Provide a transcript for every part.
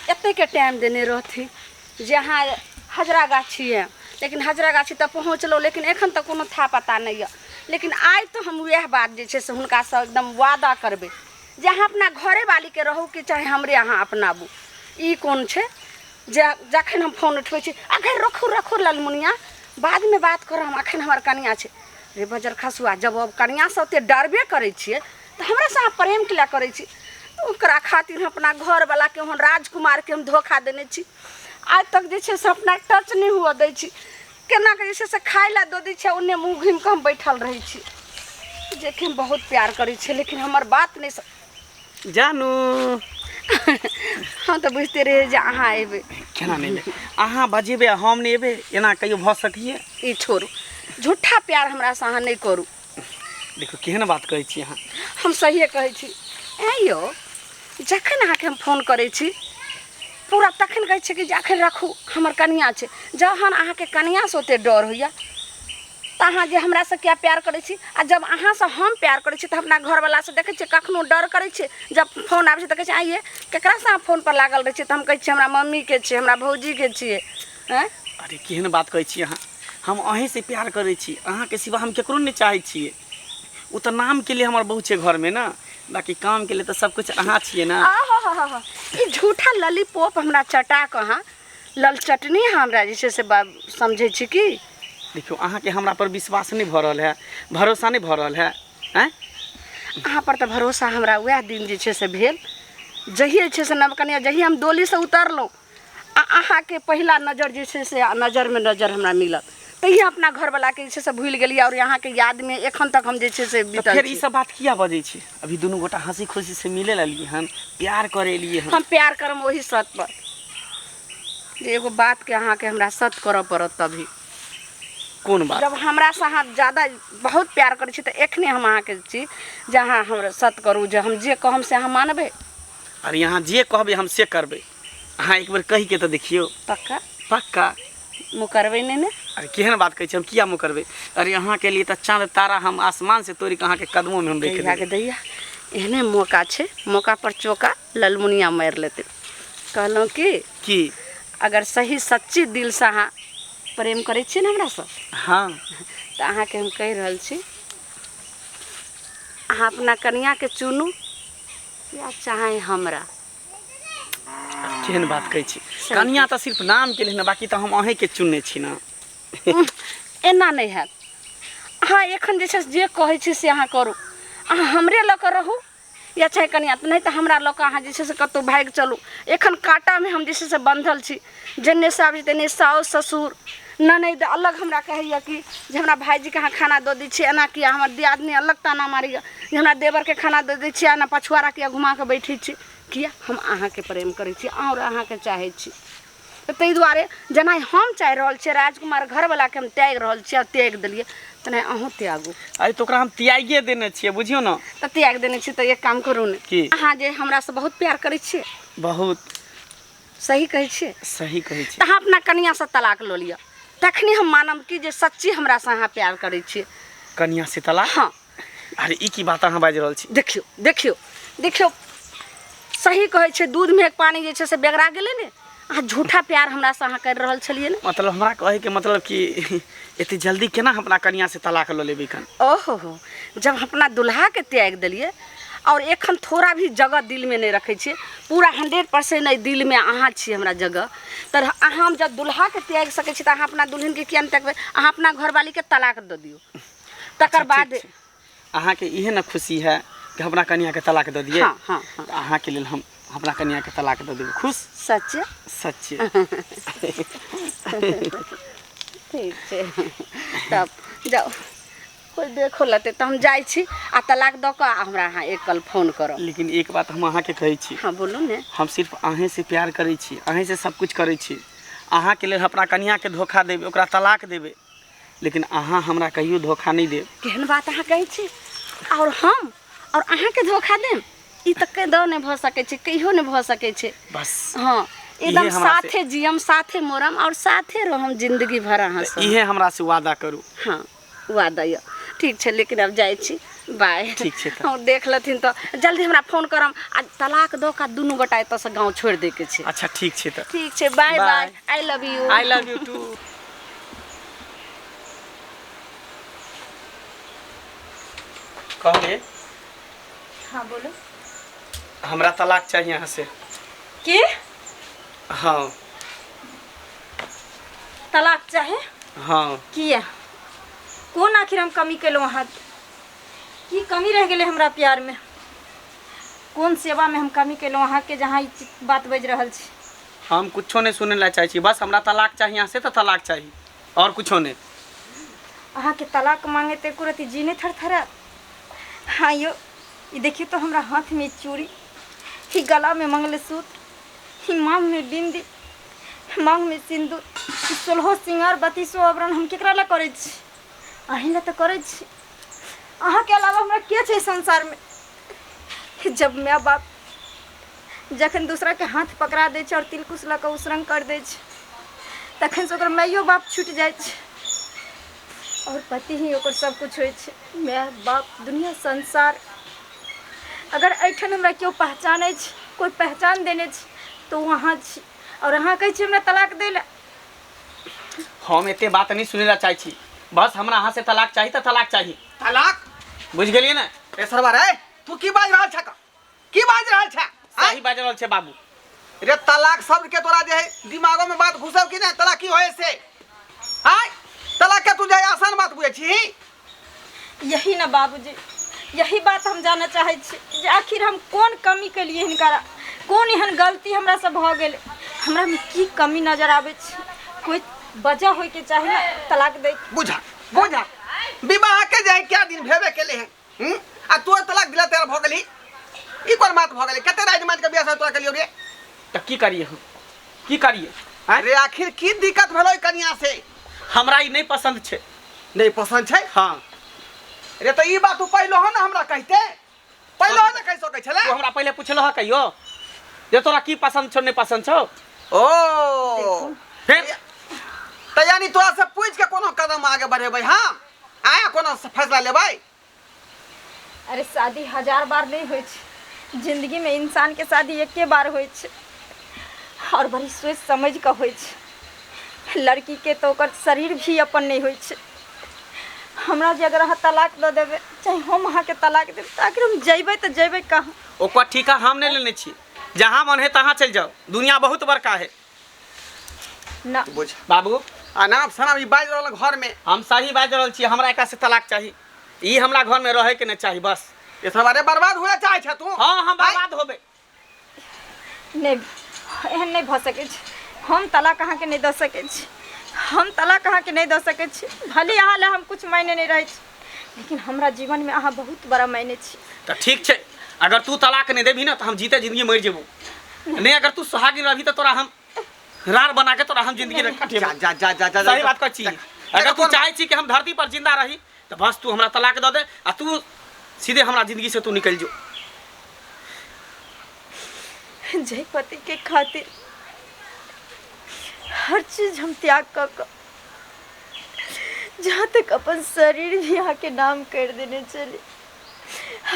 एतेकके time देने रहथिन जे अहाँ हजरा गाछी आयब, लेकिन हजरा गाछी तऽ पहुँचलहुँ, लेकिन एखन तक कोनो था पता नहि यऽ। लेकिन आइ तऽ हम वएह बात जे छै से हुनकासँ एकदम वादा करबै जे अहाँ अपना घरेवालीके रहू कि चाहे हमरे अहाँ अपनाबू। ई कोन छै जे जखन हम फोन उठबै छी, अखन रखू रखू ललमुनिया, बादमे बात करब हम, अखन हमर कनियाँ छै। रे बजर खसुआ, जब अब कनियाँसँ ओतेक डरबे करै छियै तऽ हमरासँ अहाँ प्रेम किया करै छी? ओकरा खातिर हम अपना घरवलाके, ओहन राजकुमारके हम धोखा देने छी। आइ तक जे छै से अपना टच नहि हुअ दै छी। केना कऽ जे छै से खाय लए दऽ दै छियै, ओन्ने मुँह घुमि कऽ हम बैठल रहै छी। जेकि हम बहुत प्यार करै छियै, लेकिन हमर बात नहि जानू। हम तऽ बुझिते रहियै जे अहाँ अयबै। केना नहि एबै? अहाँ बजेबै आ हम नहि एबै, एना कहियो भऽ सकैए? ई छोड़ू, झूठा प्यार हमरासँ अहाँ नहि करू। देखू, केहन बात कहै छी अहाँ। हम सहिए कहै छी। ऐँ यौ, जखन अहाँके हम फोन करै छी पूरा, तखन कहै छियै कि जे अखन रखू, हमर कनिआँ छै। जहन अहाँके कनिआँसँ ओतेक डर होइए तऽ अहाँ जे हमरासँ किया प्यार करै छी? आ जब अहाँसँ हम प्यार करै छी तऽ अपना घरवलासँ देखै छियै कखनो डर करै छियै? जब फोन आबै छै तऽ कहै छै, आँइ ये, ककरासँ अहाँ फोनपर लागल रहै छियै? तऽ हम कहै छियै, हमरा मम्मीके छियै, हमरा भौजीके छियै। आँय, अरे केहन बात कहै छी अहाँ। हम अहीँसँ प्यार करै छी, अहाँके सिवा हम ककरो नहि चाहै छियै। ओ तऽ नामके लिए हमर बहू छै घरमे ने, बाँकी कामके लिए तऽ सब किछु अहाँ छियै ने। आहा, ई झूठा ललीपॉप हमरा चटा कऽ अहाँ लल चटनी हमरा जे छै से समझै छी की? देखियौ, अहाँके हमरा पर विश्वास नहि भऽ रहल है, भरोसा नहि भऽ रहल है? आँय, अहाँ पर तऽ भरोसा हमरा वएह दिन जे छै से भेल, जहिए जे छै से नवकनिया जहिए हम डोलीसँ उतरलहुँ आ अहाँके पहिला नजर जे छै से नजरमे नजर हमरा मिलल, तहिए अपना घरवलाके जे छै से भूलि गेलियै आओर अहाँके यादमे एखन तक हम जे छै से तऽ बीतल फेर ई छी। सब बात किया बजै छी? अभी दुनू गोटा हंसी खुशी से मिले लगलियै हन, प्यार करे एलियै हन। हम प्यार करम ओही शर्त पर जे एगो बातके अहाँके हमरा सत करऽ पड़त तभी। कोन बात? जब हमरासँ अहाँ ज्यादा बहुत प्यार करै छी तऽ एखने हम अहाँके छी जे अहाँ हमरा सत करू जे हम जे कहम से अहाँ मानबै। अरे अहाँ जे कहबै हम से करबै, अहाँ एक बेर कहिके तऽ देखियौ। पक्का? पक्का। मुकरबै नहि ने? अरे केहन बात कहै छी, हम किया मुकरबै? अरे अहाँके लिए तऽ चाँद तारा हम आसमान से तोड़ि कऽ अहाँके कदमोमे हम रखि दैया देबै। के दैया, एहने मौका छै, मौका पर चौका ललमुनिया मारि लेतै। कहलहुँ की की? अगर सही सच्ची दिलसँ अहाँ प्रेम करै छियै ने हमरासँ, हाँ, तऽ अहाँके हम कहि रहल छी, अहाँ अपना कनिआँके चुनू या चाहे हमरा। केहन बात कहै छी? कनिया तऽ सिर्फ नाम के लिए ने, बाकी तऽ हम अहीँके चुनने छी ने। एना नहि हैत। अहाँ एखन जे छै जे कहै छी से अहाँ करू। अहाँ हमरे लऽ कऽ रहू या चाहे कनिया, नहि तऽ हमरा लऽ कऽ अहाँ जे छै से कतहु भागि चलू। एखन काँटामे हम जे छै से बन्धल छी। जेन्नेसँ आबै छी तेन्ने साउस ससुर ननैद अलग हमरा कहैए कि जे हमरा भाइजीके अहाँ खाना दऽ दै छियै एना किया? हमर दियादनी अलग ताना मारैए जे हमरा देवरके खाना दऽ दै छियै, एना पछुआरा किया घुमा कऽ बैठै छी? किया हम अहाँके प्रेम करै छी आओर अहाँके चाहै छी, तऽ ताहि दुआरे जेना हम चाहि रहल छियै राजकुमार घरवलाके हम त्यागि रहल छियै आओर त्यागि देलियै, तेना अहूँ त्यागू। अरे तऽ ओकरा हम त्यागिए देने छियै, बुझियौ ने। तऽ त्यागि देने छियै तऽ एक काम करू ने। की? अहाँ जे हमरासँ बहुत प्यार करै छियै। बहुत। सही कहै छियै? सही कहै छियै। तऽ अहाँ अपना कनियाँसँ तलाक लऽ लिअ, तखने हम मानब कि जे सच्ची हमरासँ अहाँ प्यार करै छियै। कनियाँ से तलाक? हँ। अरे ई की बात अहाँ बाजि रहल छी? देखियौ देखियौ देखियौ, सही कहै छै, दूधमे एक पानी जे छै से बेगरा गेलै ने। अहाँ झूठा प्यार हमरासँ अहाँ करि रहल छलियै ने। मतलब हमरा कहैके मतलब कि एते जल्दी केना हम अपना कनियाँ से तलाक लऽ लेबै कन? ओहो हो, जब हम अपना दुल्हाके त्यागि देलियै और एखन थोड़ा भी जगह दिलमे नहि रखै छियै, पूरा 100% एहि दिलमे अहाँ छी हमरा जगह, तऽ अहाँ हम जब दुल्हाके त्यागि सकै छी तऽ अहाँ अपना दुल्हनके किया नहि त्यागबै? अहाँ अपना घरवालीके तलाक दऽ दियौ, तकर अच्छा, ठीक बाद छै। अहाँके इहे ने खुशी है कि हम अपना कनियाँके तलाक दऽ दियै? हाँ हाँ हाँ। तऽ अहाँके लेल हम अपना कनियाँके तलाक दऽ देबै। खुश? सच? सच्चे। ठीक छै, तब जाउ, कोइ देखो लेतै। तऽ हम जाइ छी आ तलाक दऽ कऽ आ हमरा अहाँ एक कल फोन करब। लेकिन एक बात हम अहाँके कहै छी। हाँ, बोलू ने। हम सिर्फ अहीँसँ प्यार करै छी, अहीँसँ सब किछु करै छी। अहाँके लेल अपना कनियाँके धोखा देबै, ओकरा तलाक देबै, लेकिन अहाँ हमरा कहियो धोखा नहि देब। केहन बात अहाँ कहै छी? आओर हम आओर अहाँके धोखा देब, ई तऽ कदो नहि भऽ सकै छै, कहियो नहि भऽ सकै छै। बस। हँ, एकदम इहे हमरा से- साथे जियम, साथे मरम आओर साथे रहम जिंदगी भर अहाँ तऽ सब। इहे हमरा से वादा करू। हँ, वादा यऽ। ठीक छै, लेकिन आब जाइ छी। बाय। ठीक छै तऽ। हँ, देख लेथिन तऽ जल्दी हमरा फोन करम आ तलाक दऽ कऽ दुनू गोटा एतऽसँ गाँव छोड़ि दैके छै। अच्छा ठीक छै तऽ। ठीक छै, bye. Bye. Bye, I love you. I love you too. कहले। हाँ बोलो। हमरा तलाक चाहिए यहाँ से। की? हाँ। तलाक चाहे? हाँ। किया? कोन आखिर हम कमी केलहुँ अहाँके? की कमी रहि गेलै हमरा प्यारमे? कोन सेवामे हम कमी केलहुँ अहाँके जहाँ ई बात बाजि रहल छी? हम कुछो नहीं सुने ला चाहे छी, बस हमरा तलाक चाहिए यहाँ से तऽ तलाक चाहिए और कुछो नहीं। अहाँके तलाक मांगे तऽ एको रत्ती जी नहि थरथरायत? हाँ यौ, ई देखियौ तऽ हमरा हाथमे चूड़ी, ई गलामे मंगलसूत्र, ई मांगमे बिन्दी, मांगमे सिन्दूर, ई सोलहो श्रृंगार बत्तीसो आवरण हम केकरा लए करै छी? अहीं लए तऽ करै छी। अहाँके अलावा हमरा के छै संसारमे? जब माय बाप जखन दूसराके हाथ पकड़ा दै छै आओर तिलकुश लऽ कऽ उसरंग कर दै छै तखन से ओकर माइयो बाप छुटि जाइ छै आओर पति ही ओकर सब कुछ होइ छै, माय बाप दुनिया संसार। अगर एहिठाम हमरा केओ पहचानै छै, कोइ पहचान देने छै तऽ ओ अहाँ छी, आओर अहाँ कहै छी हमरा तलाक दै लए। हम एते बात नहीं सुने ला चाहे छी, बस हमरा अहाँ से तलाक चाही तऽ तलाक चाही। तलाक? बुझि गेलियै ने? ए सरवा रे, तू की बाजि रहल छह? की बाजि रहल छह? सही बाजि रहल छै बाबू। रे तलाक शब्द के तोरा जे है दिमागो में बात घुसौ कि नहीं? तलाक की होय से? आय तलाक के तू जे आसान बात बुझै छी? यही ना बाबूजी, यही बात हम जानऽ चाहै छी जे आखिर हम कोन कमी केलियै हिनकरा, कोन एहन गलती हमरा से भऽ गेलै, हमरामे की कमी नजर आबै छै? कोइ वजह होइके चाही ने तलाक दै। बुझा बुझा, विवाह के जे क्या दिन भेबे केले हैं आ तोर तलाक दिला तैयार भऽ गेली, ई कोन बात भऽ गेलै? कते राज माज के बियाह तोरा केलियो रे? तऽ की करिए हम, की करिए? अरे आखिर की दिक्कत भेलै कनिया से? हमरा ई नहीं पसंद छै। नहीं पसंद छै? हाँ। रे तऽ ई बात तू पहिलो हो ना हमरा कहिते, पहिलो हो ना कहि सकै छले? तू हमरा पहिले पुछलो ह कहियो जे तोरा की पसंद छौ नहीं पसंद छौ? ओ फिर तऽ यानी तोरा से पूछि के कोनो कदम आगे बढ़ेबै हम, आया कोनो फैसला लेबै? अरे शादी हजार बार नहीं होइ छै जिंदगी में, इंसान के शादी एके बार होइ छै और बड़ी सोच समझ के होइ छै। लड़की के तो ओकर शरीर भी अपन नहीं होइ छै। हमरा जे अगर अहाँ तलाक दऽ देबै, चाहे हम अहाँके तलाक देब, तऽ आखिर हम जैबै तऽ जैबै कहाँ? ओकर ठीका हम नहीं लेने छी, जहाँ मन है तहाँ चलि जाओ, दुनिया बहुत बड़का है। ना बुझ बाबू, अनाप शनाप ई बाजि रहल घर में। हम सही बाजि रहल छी, हमरा एकरा से तलाक चाही, ई हमरा घर में रहे के नहीं चाही बस। ये सब अरे बर्बाद हुए चाहे छ तू? हाँ हम बर्बाद होबे। नहीं, एहन नहीं भऽ सकै छै, हम तलाक अहाँके नहि दऽ सकै छी, हम तलाक अहाँके नहि दऽ सकै छी। भले अहाँ लए हम कुछ मायने नहि रहै छी, लेकिन हमरा जीवनमे अहाँ बहुत बड़ा मायने छी। तऽ ठीक छै, अगर तू तलाक नहीं देबही ना तऽ हम जीते जिंदगी मरि जेबो, नहीं अगर तू सुहागिन रहबी तऽ तोरा हम रार बना के तोरा हम जिंदगी कटेबो। जा जा जा जा जा। सही बात कहै छी। अगर तू चाहै छी कि हम धरती पर जिंदा रही तऽ बस तू हमरा तलाक दऽ दे आ तू सीधे हमरा जिंदगी से तू निकलि जो। जय पति के खातिर हर चीज हम त्याग कऽ कऽ जहाँ तक अपन शरीर भी अहाँके नाम कर देने चली।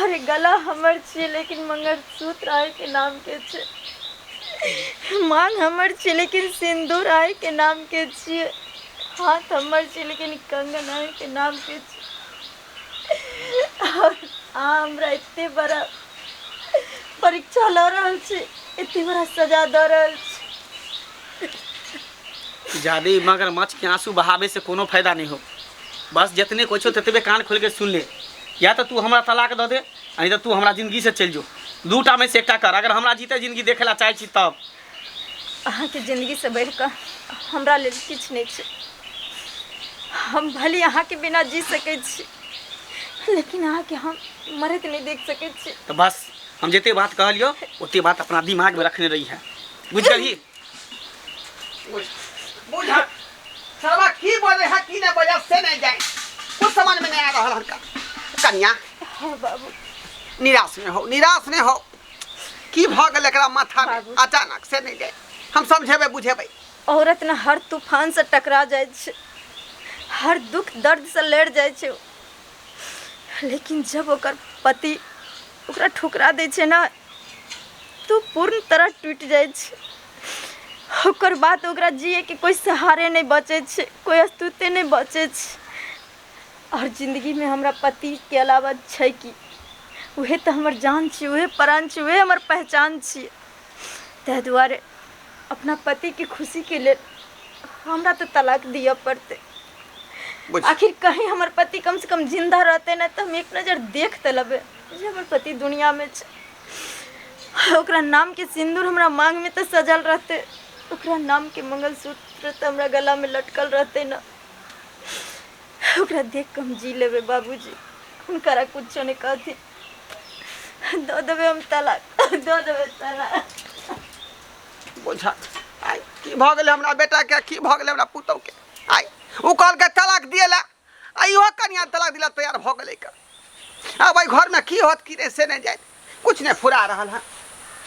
अरे गला हमर छियै लेकिन मंगलसूत्र अहाँके नाम के छै, मांग हमर छियै लेकिन सिन्दूर अहाँके नाम के छियै, हाथ हमर छियै लेकिन कंगन अहाँके नाम के छियै, और अहाँ हमरा एते बड़ा परीक्षा लऽ रहल छी, एते बड़ा सजा दऽ रहल छी। ज्यादे मगरमच्छ के आंसू बहावे से कोनो फायदा नहीं हो, बस जितने कुछ हो ततबे कान खोल के सुन ले। या तो तू हमरा तलाक दऽ दे, नहीं तो तू हमरा जिंदगी से चलि जो, दूटा में से एकटा कर। अगर हमरा जीते जिंदगी देखे ला चाहे छी तब। अहाँके जिंदगी से बढ़ि कऽ हमरा लेल किछु नहि छै। हम भले अहाँके बिना जी सकै छी, लेकिन अहाँके हम मरैत नहि देख सकै छी। तऽ बस हम जते बात कहलियौ ओते बात अपना दिमाग में रखने रही है, बुझ गेलही? बुझ सरवा की बोले है की नहीं बोले से नहीं जाए, कुछ समझ में नहीं आ रहा हनका। कन्या। हाँ बाबू। निराश नहीं हो, निराश नहीं हो, की भऽ गेल एकरा माथा में बाबू। अचानक से नहीं जाए, हम समझेबै बुझेबै। औरत ने हर तूफान से टकरा जाइ छै, हर दुख दर्द से लड़ जाइ छै, लेकिन जब ओकर पति ओकरा ठुकरा दै छै ने तऽ ओ पूर्ण तरह टूटि जाइ छै। ओकर बाद ओकरा जियैके कोइ सहारे नहि बचै छै, कोइ अस्तित्वे नहि बचै छै। आओर जिन्दगीमे हमरा पतिके अलावा छै की? उहे तऽ हमर जान छी, उहे प्राण छी, उहे हमर पहचान छी। ताहि दुआरे अपना पतिके खुशीके लेल हमरा तऽ तलाक दिअ पड़तै। आखिर कहीं हमर पति कम से कम जिंदा रहते ना तऽ हम एक नजर देख तऽ लेबै जे हमर पति दुनियामे छै। ओकरा नामके सिन्दूर हमरा माँगमे तऽ सजल रहतै, ओकरा नामके मंगलसूत्र तऽ हमरा गलामे लटकल रहतै ने। ओकरा देख कऽ हम जी लेबै बाबूजी, हुनकरा कुछो नहि कहथिन। दऽ देबै हम तलाक, दऽ देबै तलाक। बुझा आइ की भऽ गेलै हमरा बेटाके, की भऽ गेलै हमरा पुतहुके? आइ ओ कहलकै तलाक दिए ला, आ इहो कनिया तलाक दिला तैयार भऽ गेलै। का आब एहि घरमे की होत की नहि से नहि जाइत, कुछ नहि फुरा रहल हँ,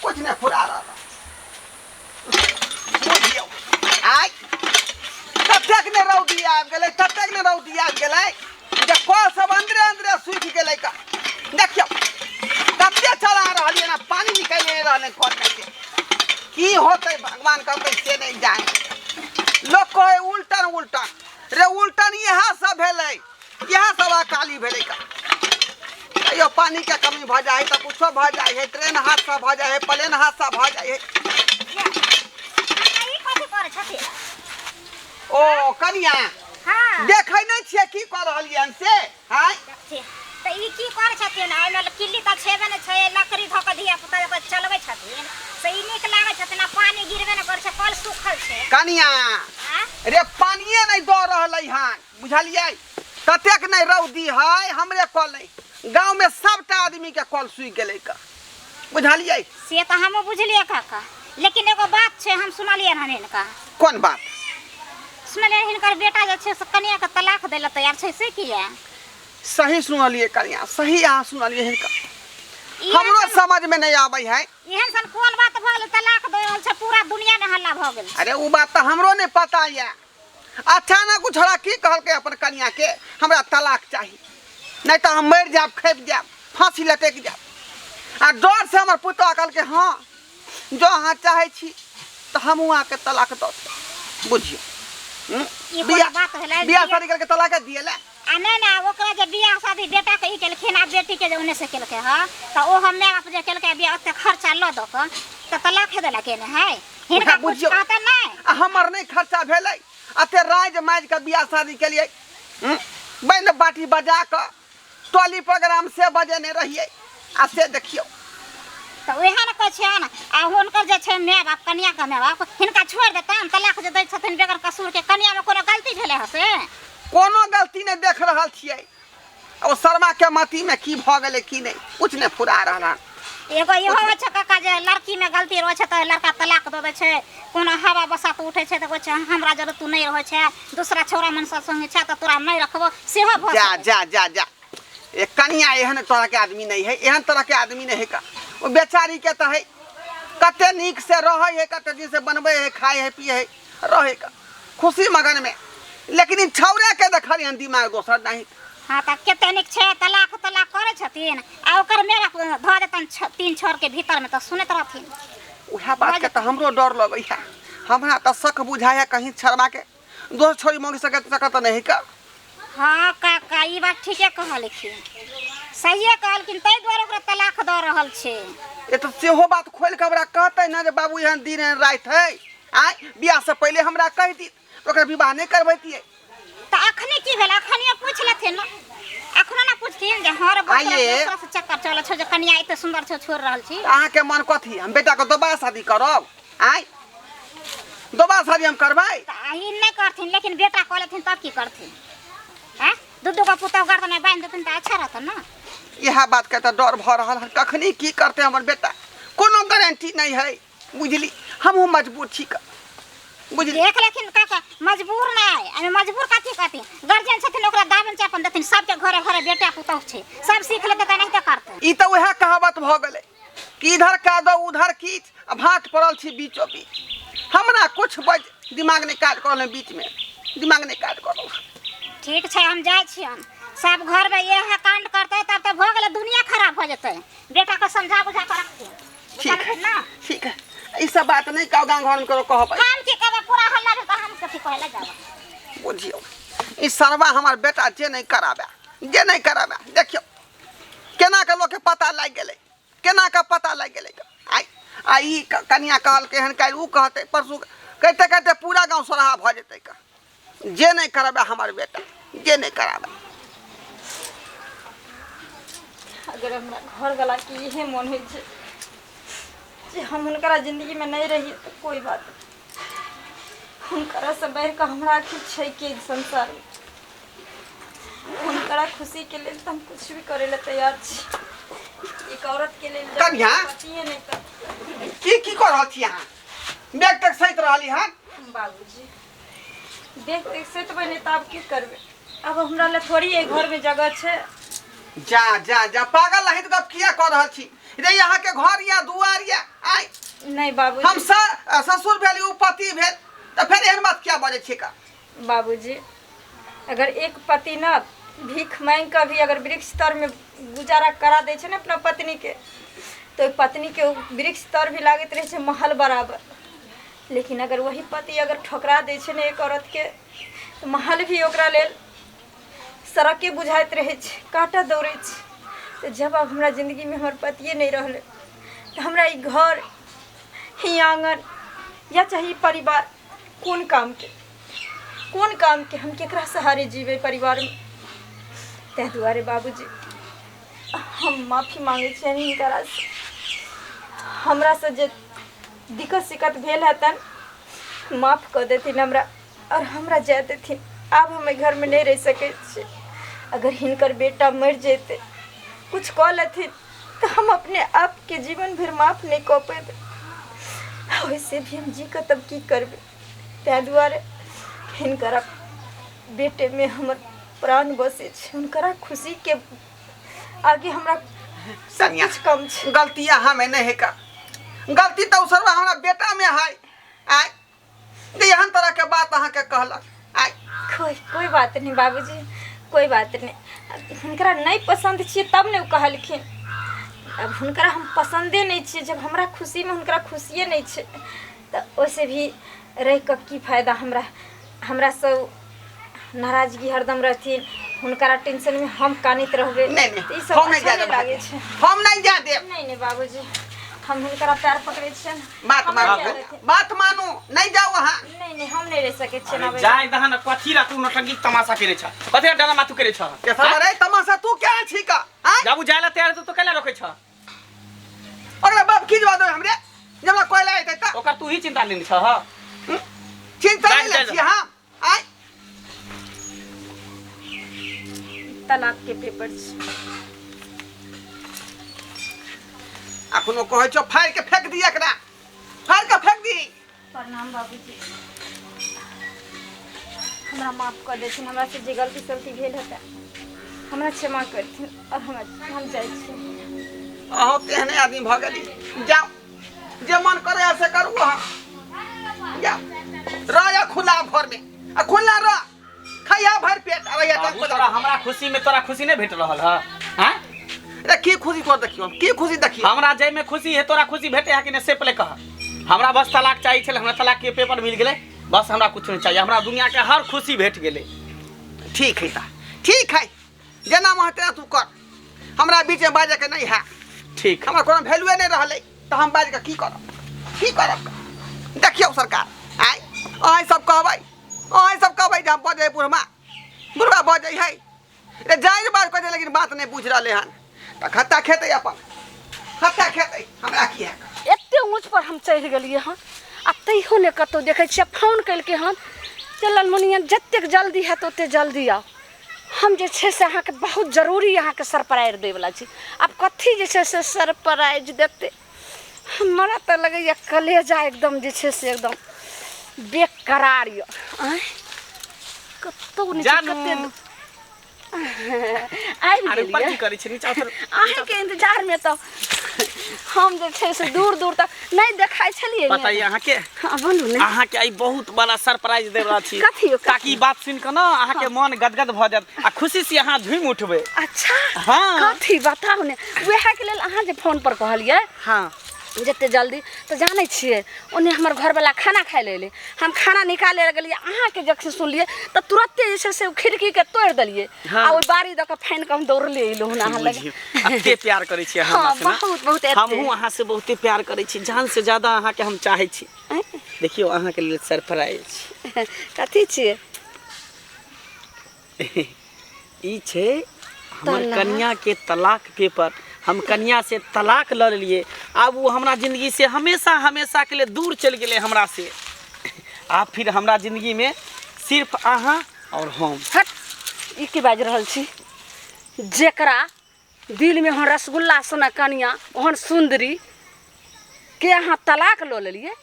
कुछ नहि फुरा रहल हँ। बुझियौ आइ ततेक ने रौदी आबि गेलै, ततेक ने रौदी आबि गेलै जे कल सब अन्दरे अन्दरे सूखि गेलै। का देखियौ कते चला रहलियै ने, पानि निकलि नहि रहलै कलमे से। की होतै भगवान करतै से नहि जाने। लोक कहै उल्टन उल्टन रे उल्टन, इएह सब भेलै, इएह सब अकाली भेलै। का कहियो पानिके कमी भऽ जाइ है तऽ कुछो भऽ जाइ है, ट्रेन हादसा भऽ जाइ है, प्लेन हादसा भऽ जाइ है। ई कथी करै छथिन? ओ कनिया, हाँ, देखै नहि छियै की कऽ रहलियै हन से? आँय देखथिन तऽ ई की करै छथिन? एहिमे किल्ली तऽ छेबे नहि छै, लकड़ी धऽ कऽ धिया पुता जकाँ चलबै छथिन से ई नीक लागै छथिन? आ पानि गिरबे नहि करै छै, कल सूखल छै। कनिया आँ? रे पानिए नहि दऽ रहलै हन, बुझलियै? ततेक नहि रौदी है, हमरे कल नहि, गाँवमे सबटा आदमीके कल सूखि गेलै का, बुझलियै? से तऽ हमहूँ बुझलियै काका, लेकिन एगो बात छै, हम सुनलियै हन हिनका। कोन बात? सुनलियै हिनकर बेटा जे छै से कनियाके तलाक दै लए तैयार छै, से किया? सही सुनलियै कनिया, सही अहाँ सुनलियै। हिनका एहन हमरो सन समझमे नहि आबै है। एहन सन कोन बात भऽ गेलै तलाक दऽ रहल छै, पूरा दुनियामे हल्ला भऽ गेल छै। अरे ओ बात तऽ हमरो नहि पता यऽ। अचानक ओ छोड़ा की कहलकै अपन कनियाके, हमरा तलाक चाही, नहि तऽ हम मरि जायब, खपि जायब, फाँसी लटकि जायब। आ डर से हमर पुतोह कहलकै हँ, जो अहाँ चाहै छी तऽ हमहूँ अहाँके तलाक दऽ देब। बुझियौ ई कोन बात भेलै? बियाह शादी करके तलाक दिए ला? आ नहि नहि, ओकरा जे बियाह शादी बेटाके ई केलखिन आ बेटीके जे ओन्ने से केलकै हँ, तऽ ओ हम माय बाप जे केलकै बियाह ओते खर्चा लऽ दऽ कऽ तऽ तलाके देला केने है हिनका? उएह कुछ बुझियौ। कहतै नहि? आ हमर नहि खर्चा भेलै? एते राजि माजि कऽ बियाह शादी केलियै, बैन बाटी बजा कऽ टोली प्रोग्राम से बजेने रहियै, आ से देखियौ। तऽ उएह ने कहै छियनि। आ हुनकर जे छै माय बाप, कनियाके माय बाप हिनका छोड़ि देतनि? तलाक जे दै छथिन बगैर कसूरके, कनियामे कोनो गलती भेलै हँ से? कोनो गलती नहि देख रहल छियै। ओ शर्मा के मती में की भऽ गेलै की नहि, कुछ नहि फुरा रहल हन। एगो इहो होइ छै काका जे लड़कीमे गलती रहै छै तऽ लड़का तलाक दऽ दै छै। कोनो हवा बसात उठै छै तऽ कहै छै हमरा जरूरत तू नहि रहै छै, दूसरा छौड़ा मनसा संगे छै तऽ तोरा नहि रखबो, सेहो भऽ जा सकै। जा जा जा, ए कनिया, एहन तरह के आदमी नहीं है, एहन तरह के आदमी नहीं है का। ओ बेचारी के तऽ है कते नीक से रहै है, कते दिन से बनबै है, खाए है, पिए है, रहै का खुशी मगन में, लेकिन ई छौड़े के देखलियन दिमाग दोसर नहीं। हाँ, तऽ कते नीक छै, तलाक तलाक करै छथिन आ ओकर माय बाप धऽ देतनि तीन छौरके भीतरमे तऽ सुनैत रहथिन। उएह बात के तऽ हमरो डर लगै है। हमरा तऽ शक बुझाइ है कहीं छड़वा के दोसर छोड़ी मांगि सके सकत तऽ नहीं का। हाँ काका, ई बात ठीके कहलखिन, सहिए कहलखिन, ताहि दुआरे ओकरा तलाक दऽ रहल छै। ए तऽ सेहो बात खोलि कऽ हमरा कहतै ने जे बाबू एहन दिन एहन राति है। आँय, बियाह से पहिले हमरा कहि दी तऽ ओकरा विवाह नहि करबैतियै। तऽ अखने की भेल? अखनियो पूछि लेथिन ने, अखनो ने पूछथिन जे हँ रे बौआ, तोरा आइये। दोसरा से चक्कर चलै छौ जे कनिया एते सुन्दर छौ छोड़ि रहल छी? अहाँके मन कथी, हम बेटाके दोबारा शादी करब? आँय, दोबारा शादी हम करबै? तऽ ई नहि करथिन, लेकिन बेटा कऽ लेथिन तब की करथिन? आँय, दू दू गो पुतहु गर्दनमे बान्हि देथिन तऽ अच्छा रहतनि ने। इएह बातके तऽ डर भऽ रहल हन, कखनी की करतै हमर बेटा कोनो गारंटी नहि है, बुझली? हमहूँ मजबूर छी का, बुझली? देख लेथिन काका, मजबूर नहि, एहिमे मजबूर कथी कहथिन? गार्जियन छथिन, ओकरा दाबन चापन देथिन। सबके घरे घरे बेटा पुतहु छै, सब सीख लेतै तऽ एनाहिते करतै। ई तऽ उएह कहावत भऽ गेलै कि इधर कादो उधर कीच, आ भात पड़ल छी बीचो बीच। हमरा कुछ बज दिमाग नहि काज करल, बीचमे दिमाग नहि काज करल। ठीक छै, हम जाइ छियनि, सब घर में इएह कांड करते तब तो भऽ गेलै, दुनिया खराब हो जेतै। बेटा के समझा बुझा के रखथिन। ठीक है। बुझलखिन ना? ठीक है, ई सब बात नहीं कहू, गाँव घर में करो कहबै। हम की कहबै, पूरा हल्ला भेल तऽ हम कथी कहै लए जाब? बुझियौ, ई सरवा हमर बेटा जे नहीं कराबे, जे नहीं कराबे। देखियौ केना के लोकके पता लागि गेलै, केना के पता लागि गेलै। आइ आ ई कनिया कहलकै हन काल्हि, उ कहतै परसू, कहिते कहिते पूरा गाँव सोरहा भऽ जेतै। का जे नहीं कराबे हमर बेटा, जे नहीं कराबे। अगर हमरा घरवला के इहे मन होइ छै जे हम हुनकरा जिंदगी में नहीं रही तो कोई बात नहीं, हुनकरा से बढ़ि कऽ हमरा आखिर छै के संसार में? हुनकरा खुशी के लेल तऽ हम कुछ भी करे ला तैयार छी। एक औरत के लेल जब कन्या? पतिए नहीं तऽ की की कऽ रहल छी अहाँ? बैग तक सैत रहली हन। बाबूजी, देख देख सैतबै नहि तऽ आब की करबै? आब हमरा लए थोड़ी एहि घरमे जगह छै। जा जा जा, पागल रहित गप किया कऽ रहल छी रे? अहाँ के घर या दुआर या आइ नहीं बाबूजी, हम ससुर भेल, उ पति भेल, तऽ फेर एहन बात किया बजै छी का? बाबूजी, अगर एक पति न भीख मांगि कऽ भी अगर वृक्ष तर में गुजारा करा दै छै ने अपना पत्नी के, तऽ ओहि पत्नी के ओ वृक्ष तर भी लागैत रहै छै महल बराबर। लेकिन अगर वही पति अगर ठोकरा दै छै ने एक औरत के, तऽ महल भी ओकरा लेल सड़के बुझाइत रहै छै, काँटा दौड़ै छै। तऽ जब आब हमरा जिन्दगीमे हमर पतिए नहि रहलै, तऽ हमरा ई घर, ई आङ्गन या चाहे ई परिवार कोन कामके, कोन कामके? हम केकरा सहारे जीबै परिवारमे? ताहि दुआरे बाबूजी, हम माफी मांगै छियनि हिनकरासँ। हमरासँ जे दिक्कत सिक्कत भेल हेतनि, माफ कऽ देथिन हमरा आओर हमरा जाय देथिन। आब हम एहि घरमे नहि रहि सकै छी। अगर हिनकर बेटा मरि जेतै, कुछ कऽ लेथिन, तऽ हम अपने आपके जीवन भरि माफ नहि कऽ पेबै। वैसे भी हम जी कऽ तब की करबै? ताहि दुआरे हिनकर बेटेमे हमर प्राण बसै छै। हुनकरा खुशीके आगे हमरा सब कनिया, किछु कम छै। गलती अहाँ में नहीं है का, गलती तो उसरवा हमरा बेटा में है। आय जे एहन तरह के बात अहाँ के कहलक आय। कोई कोई बात नहीं बाबूजी, कोई बात नहीं। हुनकरा नहीं पसंद छियै तब ने ओ कहलखिन। अब हुनकरा हम पसंदे नहीं छियै, जब हमरा खुशीमे हुनकरा खुशिए नहीं छै, तऽ ओहिसे भी रहि कऽ की फायदा हमरा? हमरा सब नाराजगी हरदम रहथिन, हुनकरा टेंशनमे हम कानैत रहबै। नहीं नहीं, तऽ ई सब हम नहीं अच्छा जा नहि देब। लागै छै। हम नहीं जा देब। नहीं नहीं बाबूजी, हम हुनकरा पैर पकड़ै छियनि। बात हमरा मानू, किया रहथिन? बात मानू, नहीं जाओ अहाँ। नहीं नहीं, हम नहीं रहि सकै छियनि आब। जाय दहन, कथी ला तू नौटंकी तमाशा केने छ? कथी ला ड्रामा तू केने छ? के सब रे तमाशा तू क्या छी का आय? जाबू जाय ला तैयार तो कैला रोकै छ? ओकरा बाप की जवाब देबै हमरे जे हमरा कोयला एतै तऽ? ओकर तू ही चिंता लेने छ? ह चिंता जाय, नहीं लै जाय। छी हम आय। तलाक के पेपर छै। अखनो कहै छौ फाड़ि के फेंक दी एकरा, फाड़ि के फेंक दी। प्रणाम बाबूजी, हमरा माफ कऽ देथिन। हमरा से जे गलती सलती भेल हेतै, हमरा क्षमा करथिन और हम जाइ छी। अहूँ तेहने आदमी भऽ गेली। जाउ, जे मन करे से करू अहाँ। जाउ, रह खुला घरमे आ खुला रह, खैया भरि पेट आ रहिया। बाबू, तोरा हमरा खुशी में तोरा खुशी नहीं भेट रहल है? हैं? रे की खुशी तोर देखियो, की खुशी देखियो? हमरा जाहि में खुशी है तोरा खुशी भेटे है कि नहीं से पहले कह। हमरा बस तलाक चाहिए छलै, हमरा तलाक के पेपर मिल गेलै, बस हमरा कुछ नहीं चाहिए। हमरा दुनिया के हर खुशी भेट गेलै। ठीक है ता, ठीक है, जेना मन तेना तू कर, हमरा बीच में बाजे के नहीं है। ठीक। हमरा कोनो वैल्यूए नहीं रहलै तऽ हम बाजि कऽ की करब, की करब? देखियौ सरकार, आइ अहाँ सब कहबै, अहाँ सब कहबै जे हम बजै बुढ़मा, बुढ़वा बजै है रे, जाहि बात कहै छै, लेकिन बात नहि बुझि रहलै हन तऽ खत्ता खेतै, अपन खत्ता खेतै, हमरा की है? एते ऊँच पर हम चढ़ि गेलियै हन आ तैयो नहि कतहु देखै छियै। फोन केलकै हन चलल मुनिया, जतेक जल्दी हैत ओतेक जल्दी आउ, हम जे छै से अहाँके बहुत जरूरी अहाँके सरप्राइज दैवला छी। आब कथी जे छै से सरप्राइज देतै? हमरा तऽ लगैए कलेजा एकदम जे छै से एकदम बेकरार यऽ। आँय, कतहु नहि छै। जानू। कते आबि अरे ऊपर गेलियै की करै छी नीचा उतर। अहाँके इंतजारमे तऽ हम जे छै से दूर दूर तक नहि देखाइ छलियै पता ने। ये अहाँके? हँ, बोलू ने। अहाँके आइ बहुत बड़ा सरप्राइज देय वाला छी। कथी यौ, कथी? ताकि ई बात सुनि कऽ ने अहाँके मन गदगद भऽ जायत आ खुशी से अहाँ झूमि उठबै। अच्छा। हाँ। कथी बताउ ने, उएहके लेल अहाँ जे फोन पर कहलियै। हाँ। जते जल्दी तऽ जानै छियै, ओन्ने हमर घरवला खाना खाइ लए एलै, हम खाना निकालै लए गेलियै, अहाँके जखन सुनलियै तऽ तुरन्ते जे छै से ओ खिड़कीके तोड़ि देलियै। हाँ। आ ओहि बाड़ी दऽ कऽ फानि कऽ हम दौड़ले एलहुँ हन अहाँ लग। बुझियौ एते प्यार करै छी अहाँ हाँ, हमरा से ने? बहुत, बहुत एते। हमहूँ अहाँ से बहुते प्यार करै छी, जान से ज्यादा अहाँके हम चाहै छी। देखियौ, अहाँके लेल सरप्राइज। कथी छियै? ई छै हमर तलाक? कनिया के तलाक पेपर। हम कनिया से तलाक लऽ लेलियै, आब ओ हमरा जिंदगी से हमेशा हमेशा के लिए दूर चलि गेलै हमरा से। आब फिर हमरा जिंदगी में सिर्फ अहाँ और हम। हट, ई की बाजि रहल छी? जेकरा दिलमे ओहन रसगुल्ला सनक कनिया, ओहन सुन्दरी के अहाँ तलाक लऽ लेलियै,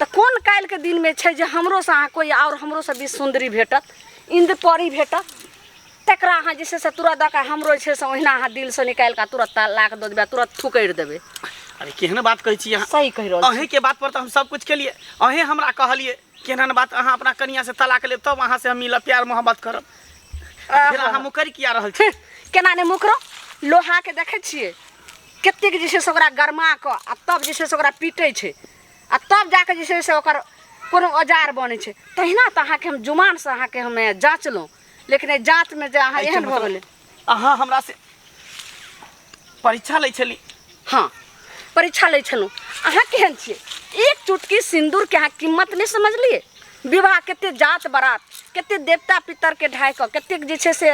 तऽ कोन काल्हिके दिनमे छै जे हमरोसँ अहाँ कोइ आओर हमरोसँ बेसी सुन्दरी भेटत, इन्द्रपरी भेटत, तकरा अहाँ जे छै से तुरत दऽ कऽ हमरो जे छै से ओहिना अहाँ दिलसँ निकालि कऽ तुरत तलाक दऽ देबै आ तुरत थुकरि देबै? अरे, केहन बात कहै छी अहाँ? सही कहि रहल छी। अहीँके बात पर तऽ हम सब कुछ केलियै। अहीँ हमरा कहलियै केहन बात, अहाँ अपना कनिया से तलाक लेब तब अहाँ से हम मिलब, प्यार मोहब्बत करब। फिर अहाँ मुकरि किया रहल छी? केना नहि मुकरो? लोहाके देखै छियै कतेक जे छै से ओकरा गरमा कऽ आ तब जे छै से ओकरा पीटै छै आ तब जाकऽ जे छै से ओकर कोनो औजार बनै छै, तहिना तऽ अहाँके हम जुमानसँ अहाँके हमे जाँचलहुँ, लेकिन एहि जाँचमे जे अहाँ एहिके एहन भऽ मतलब गेलै। अहाँ हमरा से परीक्षा लै छली? हाँ, परीक्षा लै छलहुँ। अहाँ केहन छियै? एक चुटकी सिन्दूरके अहाँ कीमत नहि समझलियै। विवाह कते जात बारात, कते देवता पितरके ढाहि कऽ, कतेक जे छै से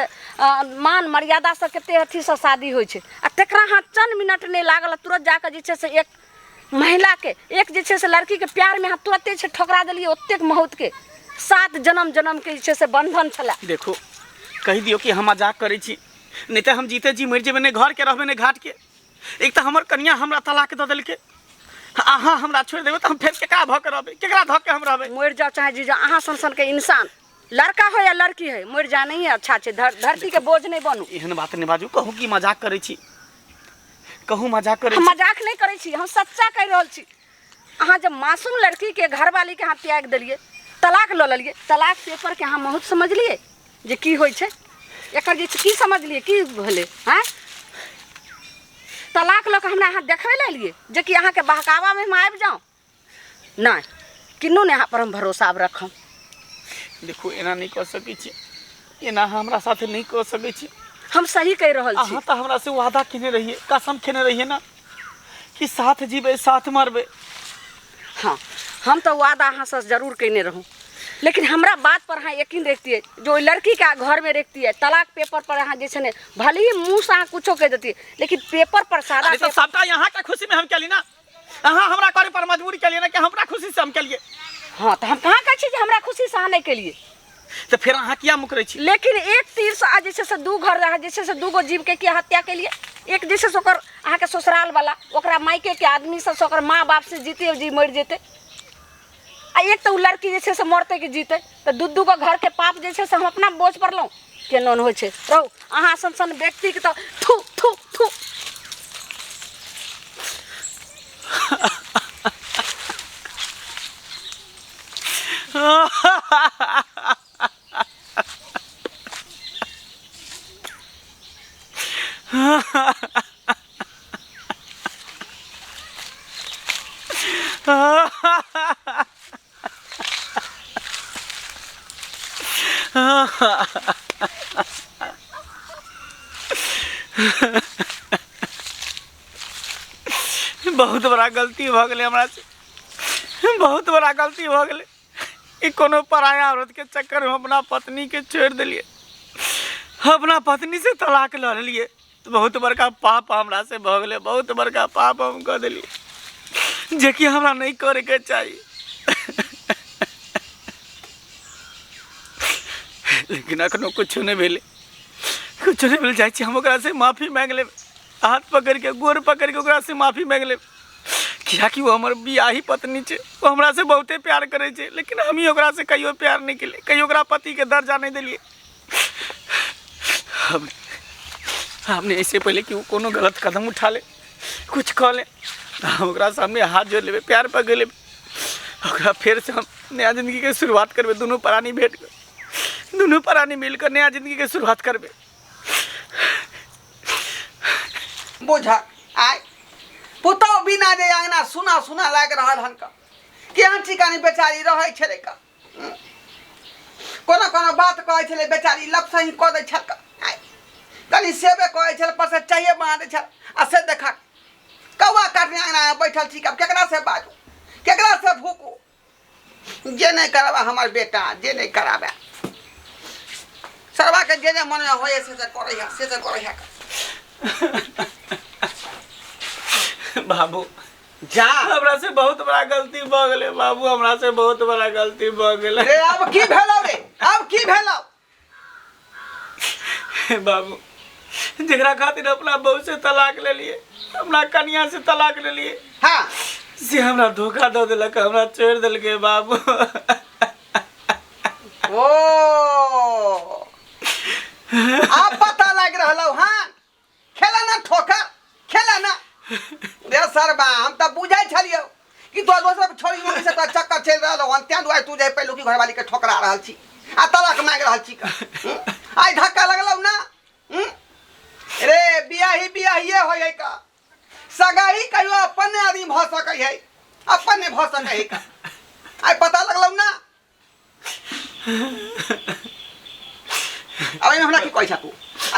मान मर्यादासँ, कते अथीसँ शादी होइ छै, आ तकरा अहाँ चंद मिनट नहि लागल, तुरत जाकऽ जे छै से एक महिलाके, एक जे छै से लड़कीके प्यारमे अहाँ तुरते छै ठोकरा देलियै ओतेक मौतके सात जन्म जन्मके जे छै से बन्धन छलै। देखो, कहि दियौ कि हम मजाक करै छी, नहि तऽ हम जीते जी मरि जेबै, नहि घरके रहबै नहि घाटके। एक तऽ हमर कनिया हमरा तलाक दऽ देलकै, अहाँ हमरा छोड़ि देबै तऽ हम फेर केकरा भऽ के रहबै? केकरा धऽ के हम रहबै? मरि जाउ चाहे जी जाउ, अहाँ सन सनके इंसान, लड़का हो या लड़की है, मरि जा नहीं अच्छा छै, धरती के बोझ नहीं बनू। एहन बात नहि बाजू। कहू कि मजाक करै छी, कहू मजाक करै हम छी। मजाक नहि करै छी, हम सच्चा कहि रहल छी। अहाँ जब मासूम लड़की के घरवाली के अहाँ त्याग देलियै, तलाक लऽ लेलियै, तलाक पेपर के अहाँ बहुत समझलियै जे की होइ छै एकर, जे छै की समझलियै, की भेलै? आँय, तलाक लऽ कऽ हमरा अहाँ देखबै लए एलियै जे कि अहाँके बहकावामे हम आबि जाउ? नहि, किन्नू नहि अहाँ पर हम भरोसा आब रखब। देखू, एना नहि कऽ सकै छी, एना अहाँ हमरा साथे नहि कऽ सकै छी। हम सही कहि रहल छी। अहाँ तऽ हमरा से वादा केने रहियै, कसम खेने रहियै ने कि साथ जीबै साथ मरबै। हाँ, हम तऽ वादा अहाँसँ जरूर कयने रहूँ, लेकिन हमरा बात पर अहाँ यकीन रखतियै जो ओहि लड़कीके घरमे रखतियै। तलाक पेपर पर अहाँ जे छै ने, भले ही मुँहसँ अहाँ कुछो कहि देतियै, लेकिन पेपर पर सादा अरे तऽ सबटा अहाँके खुशीमे हम केली ना। अहाँ हमरा करे पर मजबूरी केलियै ना कि हमरा खुशी से हम केलियै। हाँ, तऽ हम कहाँ कहै छी जे हमरा खुशीसँ अहाँ नहि केलियै? तऽ फेर अहाँ किया मुकरै छी? लेकिन एक तीरसँ आ जे छै से दू घर, अहाँ जे छै से दू गो जीवके किया हत्या केलियै? एक जे छै से ओकर अहाँके ससुराल वाला, ओकरा मायकेके आदमी सबसँ, ओकर माँ बाप से जीते जी मरि जेतै, आ एक तऽ ओ लड़की जे छै से मरतै कि जीतै, तऽ दू दू गो घरके पाप जे छै से हम अपना बोझ पड़लहुँ। केना होइ छै रहू अहाँ सन सन व्यक्तिके तऽ थू थू थू। बहुत बड़ा गलती भऽ गेलै हमरा से, बहुत बड़ा गलती भऽ गेलै। ई कोनो पराया औरत के चक्कर में अपना पत्नी के छोड़ि देलियै, अपना पत्नी से तलाक लऽ लेलियै। बहुत बड़का पाप हमरा से भऽ गेलै, बहुत बड़का पाप हम कऽ देलियै जेकि हमरा नहि करैके चाही। लेकिन एखनो किछो नहि भेलै, किछो नहि भेल। जाइ छी हम ओकरासँ माफी माँगि लेब, हाथ पकड़िके, गोर पकड़िके ओकरासँ माफी माँगि लेब, किएकि ओ हमर बियाही पत्नी छै। ओ हमरासँ बहुते प्यार करै छै, लेकिन हमही ओकरासँ कहियो प्यार नहि केलियै, कहियो ओकरा पतिके दर्जा नहि देलियै। हम हमने ऐसे पहले कि वो कोनो गलत कदम उठा ले, कुछ कह ले, तो हम ओकरा सामने हाथ जोड़ लेबै, प्यार पकड़ लेबै, ओकरा फेर से हम नया जिंदगी के शुरुआत करबै। दुनू प्राणी भेट कऽ, दुनू प्राणी मिल कऽ नया जिंदगी के शुरुआत करबै। बुझ आय पुतहु बिना जे अंगना सुना सुना लागि रहल हन का केहन ठिकानी बेचारी रहै छलै का। कोनो कोनो बात कहै छलै बेचारी लपसही कऽ दै छल का। आय कनि सेबे कहै छल पर से चाहिए बना दै छल आ से देखा कौआ काटने अंगना बैठल छी। आब केकरा से बाजू, केकरा से भूकू? जे नहि कराबे हमर बेटा, जे नहि कराबे सरवा के जे जे मन में होए से से करै है, से से करै है। बाबू जा, हमरा से बहुत बड़ा गलती भऽ गेलै बाबू, हमरा से बहुत बड़ा गलती भऽ गेलै। रे अब की भेलौ रे, अब की भेलौ? बाबू जकरा खातिर अपना बहू से तलाक लेलिए, अपना कनिया से तलाक लेलिए, हाँ, से हमरा धोखा दऽ देलक, हमरा छोड़ि देलकै बाबू। ओ आब पता लागि रहलौ। हाँ खेला ना ठोकर, खेला ना रे सरबा। हम तऽ बुझै छलियौ कि तो दोसर छोड़ी मम्मी से तो चक्कर चलि रहल हन, तें दुआरे तू जे पहिलुकी घरवाली के ठोकरा रहल छी आ तलाक मांगि रहल छी। आइ धक्का लगलौ ना। हम्म? रे बियाही बियाहिए होइ है का, सगाई कहियो अपन आदमी भऽ सकै है, अपन नहि भऽ सकै है का। आइ पता लगलौ ना। अब एहिमे हमरा की कहै छ तू?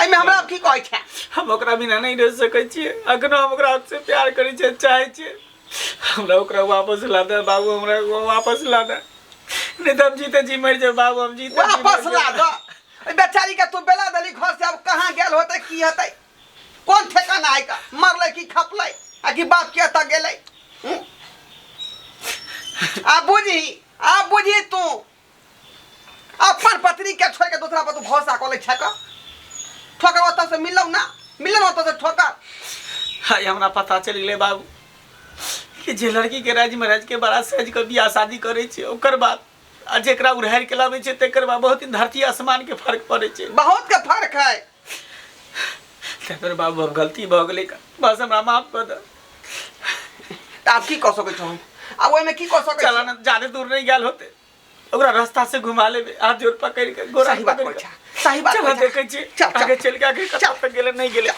एहिमे हमरा की कहै छ? हम ओकरा बिना नहि रहि सकै छियै। अखनो हम ओकरा से प्यार करै छियै, चाहै छियै। हमरा ओकरा वापस ला दे बाबू, हमरा वापस ला दे, नहीं तऽ हम जीते जी मरि जाब बाबू, हम जीते जी मरि वापस ला जाब। दो। ओहि बेचारी के तू बेला देली घर से, अब कहाँ गेल होतै, की होतै, कोन ठेकाना है का? मरलै कि खपलै आ कि बाप के एतऽ गेलै? हूँ? आ बुझी, आ बुझी, तू अपन पत्नी के छोड़ के दूसरा पर तू भरोसा कऽ लै छै का? ठोकर ओतऽ से मिललौ ना, मिलल ओतऽ से ठोकर। हाय हमरा पता चलि गेलै बाबू कि जे लड़की के राज में राज के बड़ा सज के बियाह शादी करै छै ओकर बाद आ जेकरा उड़ारि के लाबै छै तकर बाद बहुत धरती आसमान के फर्क पड़ै छै। बहुत के फर्क है। ताहि दुआरे बाबू हम गलती भऽ गेलै, बस हमरा माफ कऽ दे। तऽ आब की कऽ सकै छौ हम? आब ओहिमे की कऽ सकै चला छी? ने जादे दूर नहीं गेल होते, ओकरा रास्ता से घुमा लेबे, हाथ जोड़ पकड़ के गोरा सही बात पकड़ कहै के। छै, सही बात चला कहै छै। देखै छी चल, चल। आगे चलि के आगे कतऽ तक गेलै नहीं गेलै।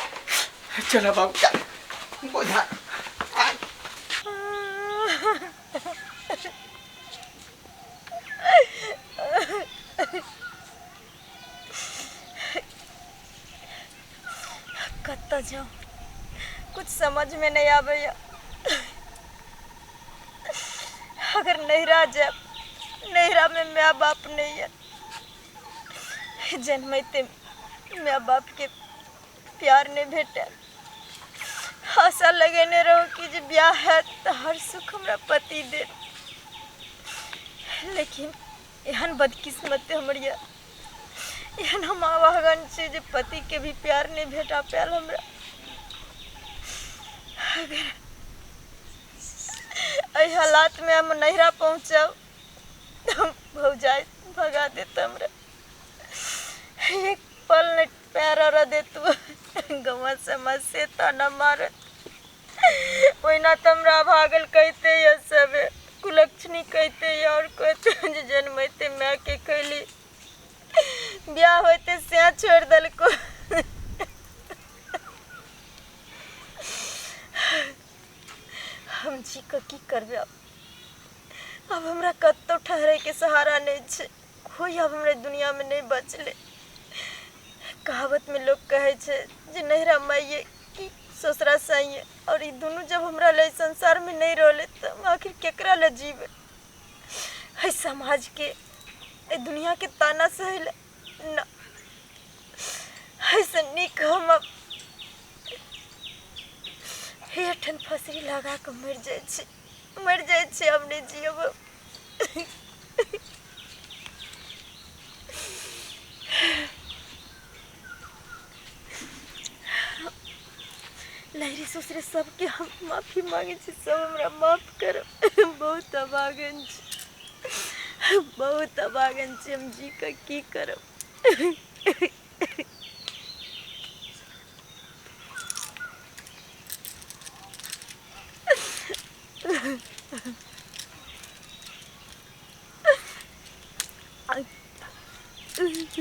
चला बाबू। चल बुझा आय। कतऽ जाउ, कुछ समझ में नहीं आबैया। अगर नैहरा जायब, नैहरा में माय बाप नहीं है। जन्मैते माय बाप के प्यार नहीं भेटल। आशा लगेने रहो कि जे ब्याह हैत तऽ हर सुख हमरा पति देत, लेकिन एहन बदकिस्मत हमर यऽ, एहन हम अभागन छी जे पतिके भी प्यार नहि भेटा पायल हमरा। अगर एहि हालातमे हम नैहरा पहुँचब तऽ हम भौजाइ भगा देत हमरा, एक पल नहि पैर अरऽ देत। गौआँ समाज से ताना मारत। ओहिना तऽ हमरा अभागल कहिते यऽ सबे, कुलक्षणी कहिते यऽ आओर कहते जे जन्मैते मायके खैली, बियाह होइते सएह छोड़ि देलको। हम जी कऽ की करबै आब? आब हमरा कतहु ठहरैके सहारा नहि छै, कोइ आब हमरा दुनियामे नहि बचलै। कहावतमे लोक कहै छै जे नैहरा माइए कि ससुरा साइए, आओर ई दुनू जब हमरा लए संसारमे नहि रहलै तऽ हम आखिर केकरा लए जीबै? एहि समाजके, एहि दुनियाके ताना सहै लए ना, एहिसँ नीक हम आब एहिठाम फसरी लगा कऽ मरि जाइ छी, मरि जाइ छी, आब नहि जियब। लहरी ससुरे सबके हम माफी मांगे छी, सब हमरा माफ करब। बहुत अभागन छी, बहुत अभागन छी, हम जी कऽ की करब? रुक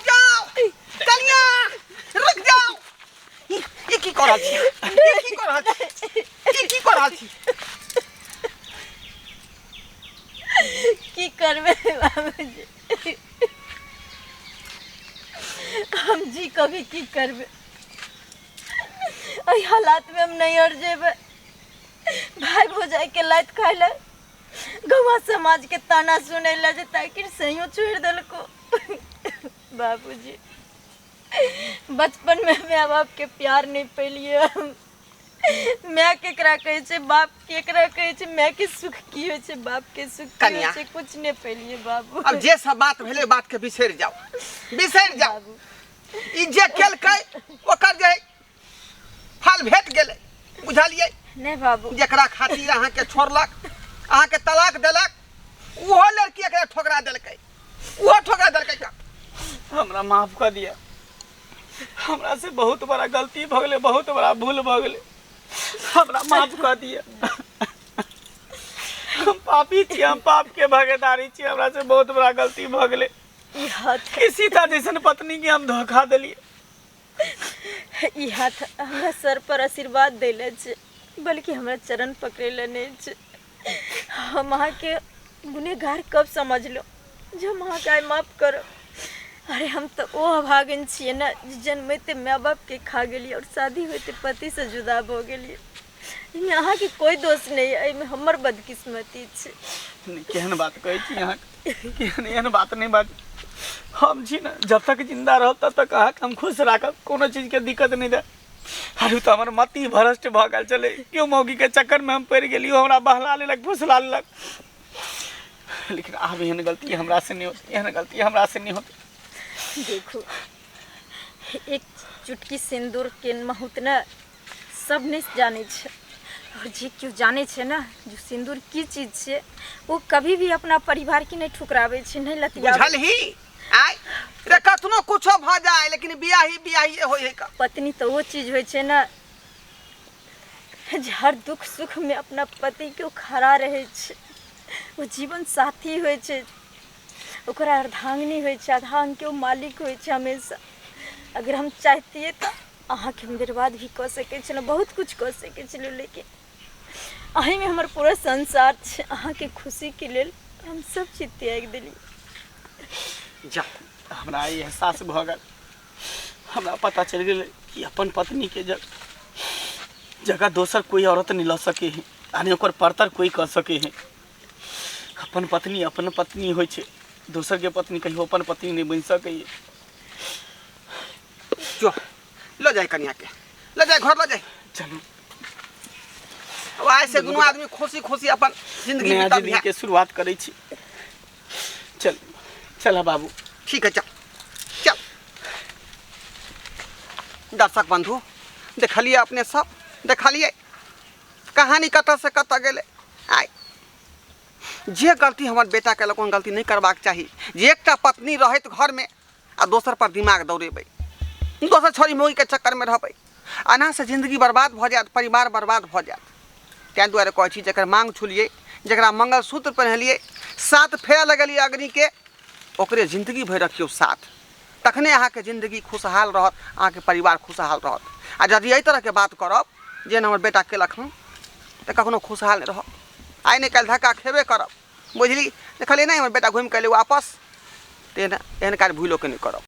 जाओ कनिया, रुक जाओ। ई ई की कर रहल छी? ई की कर रहल छी? ई की कर रहल छी? की करबै बाबूजी, हम जी कभी की करबै? एहि हालात में हम नहीं अड़ जेबै। भाई भौजाई के लात खाय ले, गवा समाज के ताना सुनै ला जे ताकि सहियो छोड़ देलको। बाबूजी, बचपन में माय बाप के प्यार नहीं पैलिए हम। माय केकरा कहै छै, बाप केकरा कहै छै, माय के सुख की होइ छै, बाप के सुख की होइ कनिया। छै, कुछ नहीं पैलिए बाबू। अब जे सब बात भेलै बात के बिसरि जाओ, बिसरि जाओ। बाबू। ई जे केलकै ओकर जे फल भेट गेलै, बुझलियै? नहीं बाबू। जकरा खातिर अहाँके छोड़लक, अहाँके तलाक देलक, ओहो लड़की एकरा ठोकरा देलकै, ओहो ठोकरा देलकै का। हमरा माफ कऽ दिअ, हमरा से बहुत बड़ा गलती भऽ गेलै, बहुत बड़ा भूल भऽ गेलै, हमरा माफ कऽ दिअ। हम पापी छी, हम पाप के भागीदारी छी, हमरा से बहुत बड़ा गलती भऽ गेलै। ई हाथ कि सीता जैसन पत्नी के हम धोखा देलियै। ई हाथ हमरा सर पर आशीर्वाद दैले छै, बल्कि हमरा चरण पकड़ेले नहीं छै। हम अहाँके गुनेगार कब समझलो जे हम अहाँके आइ माफ करब? अरे हम तऽ ओ अभागिन छियै ने जे जन्मैते माय बापके खा गेलियै और शादी होइते पतिसँ जुदा भऽ गेलियै। एहिमे अहाँके कोइ दोष नहि यऽ, एहिमे हमर बदकिस्मती छै। नहि, केहन बात कहै छी अहाँ, केहन एहन बात नहि बाजू। हम छी ने, जब तक जिंदा रहब तब तक अहाँके हम खुश राखब, कोनो चीजके दिक्कत नहि देब। अरे तऽ हमर मति भ्रष्ट भऽ गेल छलै, केओ मौगीके चक्करमे हम पड़ि गेली, हमरा बहला लेलक, फुसला लेलक। लेकिन आब एहन गलती हमरा से नहि होतै, एहन गलती हमरा से नहि होतै। देखू, एक चुटकी सिन्दूर के महत्व ने सब नहि जानै छै, और जे केओ जानै छै ने जे सिन्दूर की चीज छै, ओ कभी भी अपना परिवार के नहि ठुकराबै छै, नहि लतियाबै। बुझलही आय रे, कतनो कुछो भऽ जाय लेकिन बियाही बियाही होइ है का। पत्नी तऽ ओ चीज होइ छै ने जे हर दुख सुख में अपना पति के ओ खड़ा रहै छै, ओ जीवन साथी होइ छै, ओकरा अर्धांगिनी होइ छै, आधा अंगके ओ मालिक होइ छै हमेशा। अगर हम चाहतियै तऽ अहाँके हम बर्बाद भी कऽ सकै छलहुँ, बहुत कुछ कऽ सकै छलहुँ, लेकिन अहीँमे हमर पूरा संसार छै। अहाँके खुशीके लेल हम सब चीज त्यागि देलियै। जा, हमरा ई एहसास भऽ गेल, हमरा पता चलि गेल कि अपन पत्नीके जगह दोसर कोई औरत नहीं लऽ सके है, आ नहि ओकर परतर कोई कऽ सके है। अपन पत्नी अपन पत्नी होइ छै, दोसरके पत्नी कहियो अपन पत्नी नहि बनि सकैए। जो ल जाए कनिया के, ल जाए घर, ल जाए। चलू। अब आइ से दुनू आदमी खुशी खुशी अपन जिंदगी नया बिताबिहे। जिंदगी के शुरुआत करै छी। चल चल बाबू। ठीक है, चल चल। दर्शक बंधु, देखलिए अपने सब, देखलिए कहानी कतऽ से कतऽ गेलै। आइ जे गलती हमर बेटा केलक ओहन गलती नहि करबाक चाही जे एकटा पत्नी रहैत घरमे आ दोसर पर दिमाग दौड़ेबै, दोसर छोरी मौगीके चक्करमे रहबै, एना से जिंदगी बर्बाद भऽ जायत, परिवार बर्बाद भऽ जायत। ताहि दुआरे कहै छी जकर मांग छुलियै, जकरा मंगलसूत्र पहिनेलियै, सात फेरा लगेलियै अग्निके, ओकरे जिंदगी भरि रखियौ साथ, तखने अहाँके जिंदगी खुशहाल रहत, अहाँके परिवार खुशहाल रहत। आ यदि एहि तरहके बात करब जेहन हमर बेटा केलक हँ, तऽ कखनो खुशहाल नहि रहब, आइ नहि काल्हि धक्का खेबे करब। बुझली? देखलियै नहि हमर बेटा घुमि कऽ एलै वापस, तऽ एहन एहन काज भूलोके नहि करब।